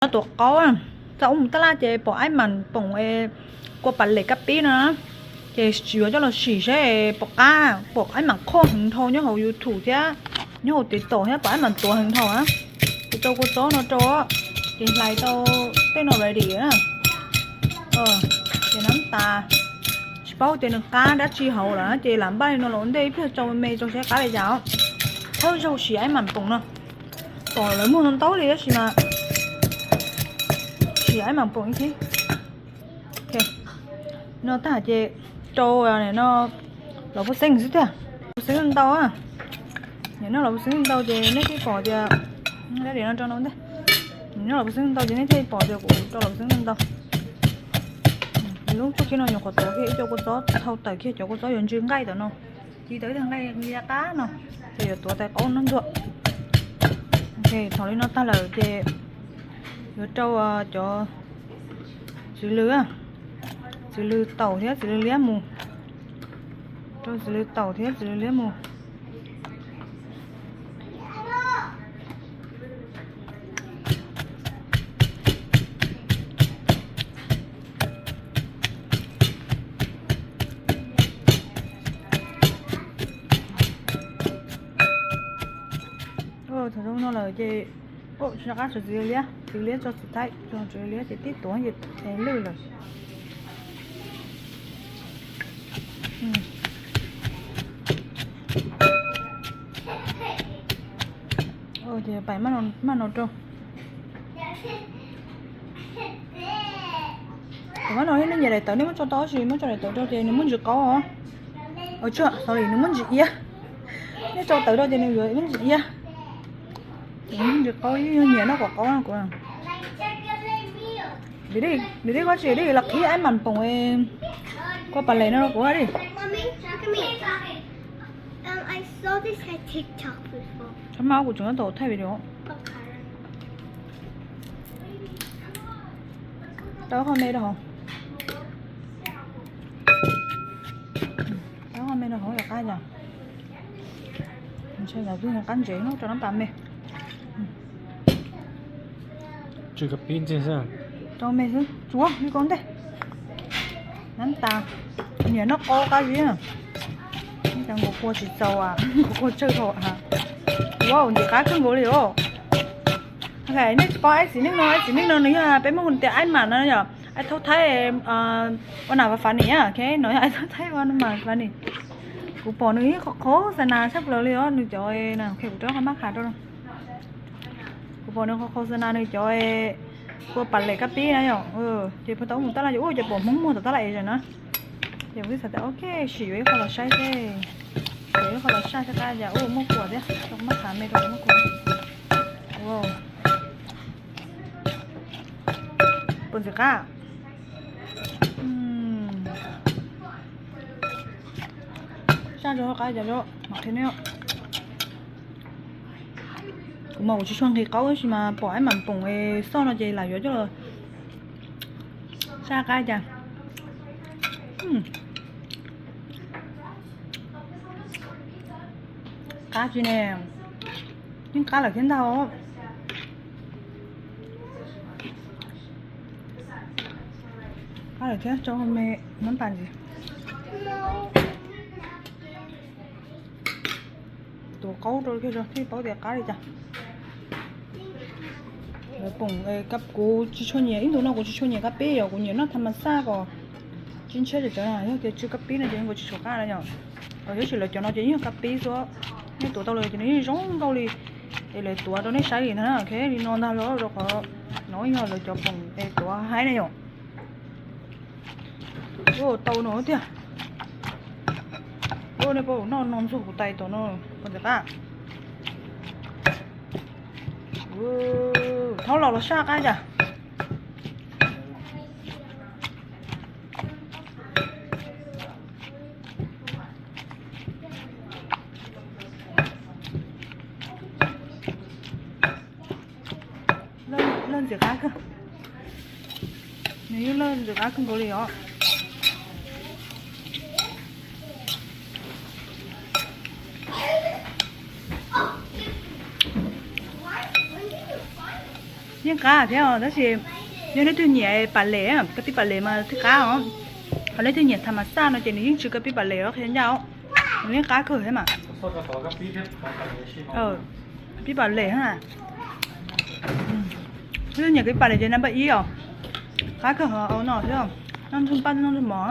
Tuav qaub, txog ub mus taj laj ces pom aib mam poom kua pas les kab pib no, ces yuav coj los sim seb pom qab, pom aib mam qhuaj heev dhau nyob hauv YouTube thiab nyob hauv TikTok thiab pom aib mam tuav heev dhau na. Ces rau kua txob no rau, ces hlais tau tej no ready na. Ces nab tas, tsis paub tias nws qab dab tsi hauv lawm ces lam npaj li no los ua ntej ib pliag tso me tso seb qab li cas. Thawj zaug sim aib mam poom no, pom lawv muag ntau ntau li tab sis mas sim aib mam poom ib thib. No tag ces rau no los pub xeeb xwb tiag, pub xeeb ntau. Nim no los pub xeeb ntau ces nej thiaj pom tias, no rau no ntej, nim no los pub xeeb ntau ces nej thiaj pom tias kuv rau los pub xeeb ntau. Lub txuj kev no nyuam qhuav tuav kiag ib co kua txob dhau tawm kiag cov kua txob yuav ntsw nqaij tawm no, ci tau ib tag nqaij li qab no, ces yuav tuav tais qaub noj ntxuag. Thaum li no tag lawm ces yuav rau cov txwv lws, txwv lws taum thiab txwv lws liab mus, rau txwv lws taum thiab txwv lws liab mus. Thaum zoo no lawm ces tsis nco qab txwv liab, txwv liab tso txwv thaib, txwv liab ces tib tuav ces lwj lawm. Ces pais maj no rau. Tam mab no nej nyiam daim tawv nej muab tso tau, tab sis muab tso daim tawv rau ces nws muaj ntsis qaub os. Tsis, sorry, nws muaj ntsis iab. Nej tso tawv rau ces nws yuav muaj ntsis iab. Ces muaj ntsis qaub, yog nyiam noj kom qaub no kuv. Nws dib, nws dib koj tsis dib los qhib aib mam poom kua pas les no rau kuv dib. Txhob maj, kuv tseem tab tom thaij video. Rau qhov me rau hauv, rau qhov me rau hauv yog qab yog. Ntshe yog twb qab ntsev no rau nab tas me. Rau me xwb, tsuav li koj ntej. Nab tas, nyiam noj qaub qab zib. Neb cov nkaus kua tsis txaus, nkaus kua tsawg thaum. Wow, ntxim qab kawg nkaus li os. Nej tsis paub aib txiv neej no, aib txiv neej no nws yog peb Hmoob tias aib mam no yom, aib thaub thaib, ua nam vas fas nis, no yog aib thaub thaib ua nam vas fas nis. Kuv pom nws ib qho qhov xa nas tshaj plaws li os, nws cov, kuv rov qab mab qha rau. Kuv pom nws qhov qhov xa nas nws cov kua pas lem kab pib na yom, ces puag ta ub mus tab laj ces ua cov pom Hmoob muag tom tab laj es na. Ces kuv twb xav tias ok, sim yuav ib qho los saib seb, sim yuav ib qho los saib seb qab cas, ua muaj kua thiab, rau mab qha me rau muaj kua. Puas ntxim qab? Saj rau qab cas rau mam qhia nej. Kuv mas kuv tsis tshua nqhis qaub tab sis mas pom aib mam poom xoj no ces lam yuav coj los saj qab cas. Qab tsis ne, yeej qab lawm thiab ntag. Qab lawm thiab, rau me nab tas ntxiv. Tuav qaub rau thiaj paub tias qab li cas. Lawv poom, kuv tsis tshua nyiam, ib ntu no kuv tsis tshua nyiam kab pib yom, kuv nyiam noj tham mas xaj kom tsis ntshiab cov no, yog tias tsw kab pib no ces kuv tsis tshua qab na yom. Tab sis lawv cov no ces yeej yog kab pib xwb, nej tuav tau lawm ces nws yeej zoo nkauj li. Es lawv tuav rau nej saib li ntag, li no ntag los rau qhov no yog lawv cov poom es tuav haib ne yom. Ua tau no tiag. Ua nej puas noj no ntxuag kuv tais tom no, puas ntxim qab? Thaub los los saj qab cas. Lawj ntxim qab kawg. Nws yeej lawj ntxim qab kawg nkaus li os. Yeej qab thiab os, tab sis yog leej twg nyiam pam les, koj pib pam les mas thiaj qab os. Ho leej twg nyiam tham mas xaj no ces nws yeej tsis koj pib pam les os, qhia ncaj os. Nws yeej qab kawg thiab mas. Pib pam les, leej twg nyiam koj pib pam les ces nab npaj ib os. Qab kawg hov no thiab. Noj ntug paj noj ntug mov.